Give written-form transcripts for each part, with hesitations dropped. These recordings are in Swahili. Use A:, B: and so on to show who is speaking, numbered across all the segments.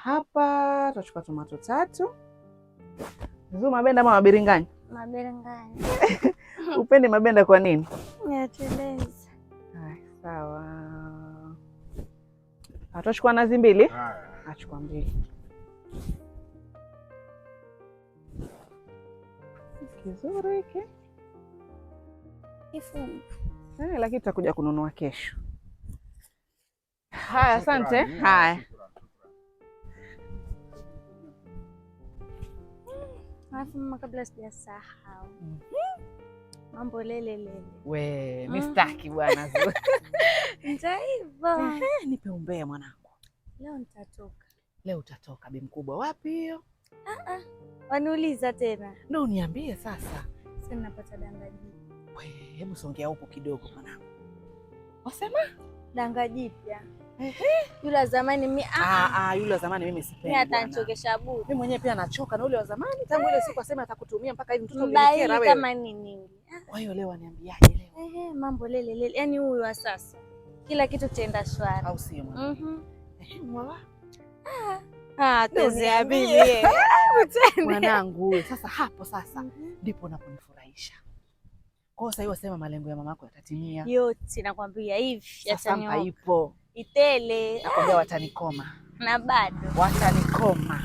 A: Hapa tutachukua tomato 3. Zuu, mabenda ama mabiringanya?
B: Mabiringanya.
A: Upendi mabenda kwa nini?
B: Yateleza.
A: Haya, sawa. Atachukua nazi 2? Achukua 2. Kizuri hiki.
B: Kifungu.
A: Lakini tutakuja kununua kesho. Haya, asante. Haya.
B: Alafu mama, kabla sijasahau. Mambo lele lele.
A: We, mimi sitaki bwana.
B: Ndio hivyo.
A: Nipe umbea mwanangu.
B: Leo nitatoka.
A: Leo utatoka bi mkubwa. Wapi hiyo?
B: Waniuliza tena.
A: Ndio niambie sasa.
B: Sasa napata danga jipya.
A: We, hebu songea huko kidogo mwanangu. Wasema?
B: Danga jipya. Yule wa zamani mimi,
A: Yule wa zamani mimi sipendi
B: Mimi
A: bwana.
B: atanichokesha bure.
A: Mimi mwenyewe pia nachoka na yule wa zamani tangu ile siku asema atakutumia mpaka hivi mtoto
B: Mbaili
A: ulinikera wewe.
B: kama ni nini?
A: Kwa hiyo leo aniambiaje leo?
B: Mambo lele lele. Yaani huyu wa sasa. Kila kitu tenda shwari.
A: Au sio mwana? Mwawa.
B: Ndio
A: niambie.
B: niambie.
A: Mwanangu, sasa hapo sasa ndipo unaponifurahisha. Kwa hiyo sasa hivi wasema malengo ya mamako yatatimia.
B: Yote nakwambia hivi
A: Sasa
B: yatanioka.
A: ipo.
B: Itele.
A: Nakwambia watanikoma.
B: Na bado.
A: Watanikoma.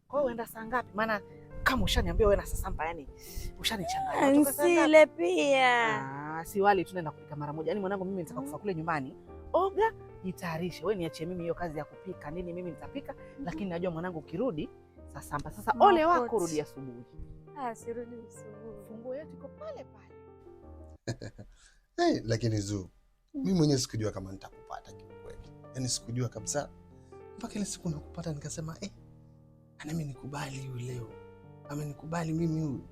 A: Kwa hiyo uenda saa ngapi? Maana kama ushaniambia wewe na Sasampa, yani ushanichanganya. Unatoka saa ngapi?
B: Nsile pia.
A: Si wali tunaenda kupika mara moja. Yaani mwanangu mimi nitaka kufa kule nyumbani. Oga, jitayarishe. Wewe niachie mimi hiyo kazi ya kupika. Nini mimi nitapika, lakini najua mwanangu ukirudi Sasampa. Sasa ole wako
B: Makochi.
A: rudi asubuhi.
B: Sirudi asubuhi.
A: Funguo yetu iko pale pale.
C: Hey, lakini Zuu, mimi mwenyewe sikujua kama nitakupata kiukweli. Yaani sikujua kabisa. Mpaka ile siku nakupata nikasema, amenikubali huyu leo. Amenikubali mimi huyu.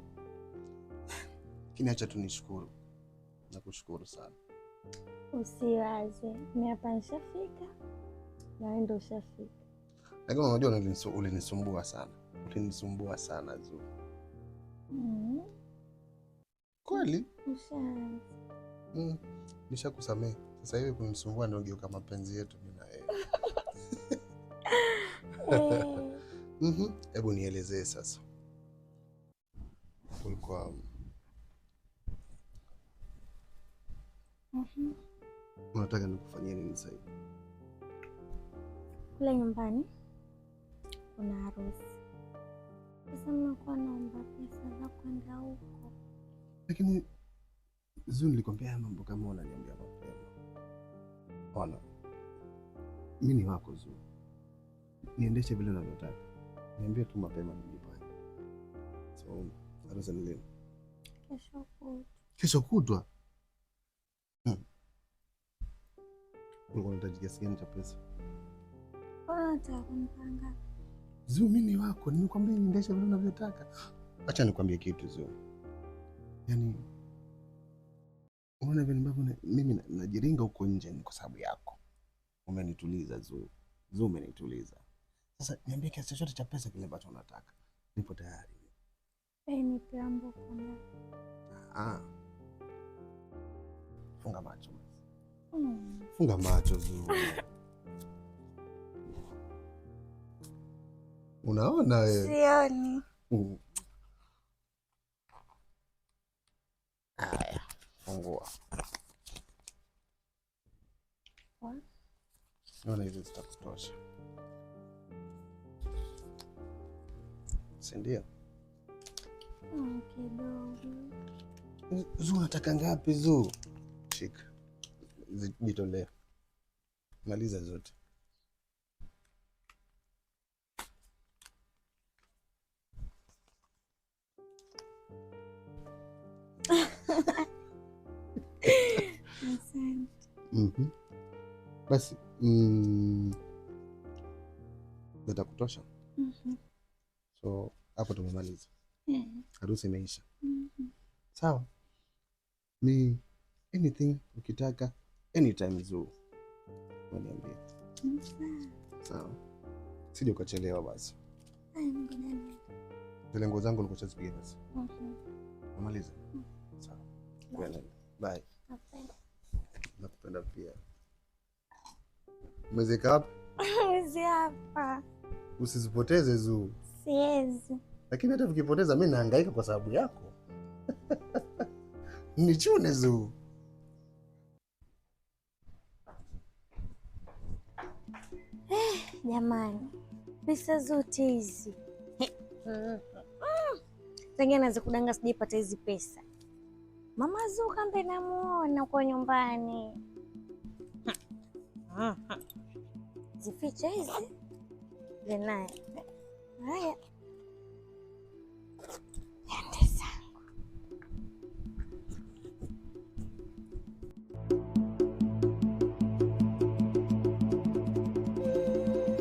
C: Lakini acha tu nishukuru. Nakushukuru sana.
B: Usiwaze, mimi hapa nishafika. Na wewe ndio ushafika.
C: Lakini unajua ulinisumbua sana. Ulinisumbua sana Zuu. Kweli?
B: Ushaanza.
C: Nishakusamehe. Sasa hivi kunisumbua ndio geuka mapenzi yetu mimi na wewe. Hebu nielezee sasa. Ulikuwa unataka nikufanyie nini sasa hivi?
B: Kule nyumbani kuna harusi. Sasa nilikuwa naomba pesa za kwenda huko.
C: Lakini Zuu, nilikwambia haya mambo kama unaniambia mapema. Ona, mimi ni wako Zuu. Niendeshe vile unavyotaka. Niambie tu mapema nijipange. So, harusi ni lini?
B: Kesho kutwa.
C: Kesho kutwa? Ulikuwa unahitaji kiasi gani cha pesa?
B: Unataka kunipanga?
C: Zuu, mimi ni wako. Nimekwambia niendeshe vile unavyotaka. Acha nikwambie kitu Zuu. Yaani unaona vile ambavyo mimi najiringa huko nje ni kwa sababu yako. Umenituliza Zuu. Zuu, umenituliza. Sasa niambie kiasi chochote cha pesa kile ambacho unataka. Nipo tayari.
B: Nipe ambo kuna.
C: Funga macho basi. Funga macho Zuu. Unaona wewe?
B: Sioni.
C: Haya, fungua. Naona hizo zitakutosha. Si ndio?
B: Kidogo.
C: Zuu, unataka ngapi Zuu? Shika. Jitolee. Maliza zote.
B: Asante.
C: Basi, zitakutosha? So, hapo tumemaliza. Harusi imeisha. Sawa. Ni anything ukitaka anytime Zuu. Uniambie. Sawa. Sije ukachelewa basi. Zile nguo zangu nilikuwa nishazipiga basi. Umaliza? Sawa. Kwenda. Bye.
B: Nakupenda.
C: Nakupenda pia. Umezeka wapi?
B: Hizi hapa.
C: Usizipoteze Zuu.
B: Siwezi.
C: Lakini hata vikipoteza mimi nahangaika kwa sababu yako. Nichune Zuu.
B: Jamani, pesa zote hizi. Tangia naanza kudanga sijaipata hizi pesa. Mama Zuu kambe namuona kwa nyumbani. Zifiche hizi. Naye. Haya. Ende.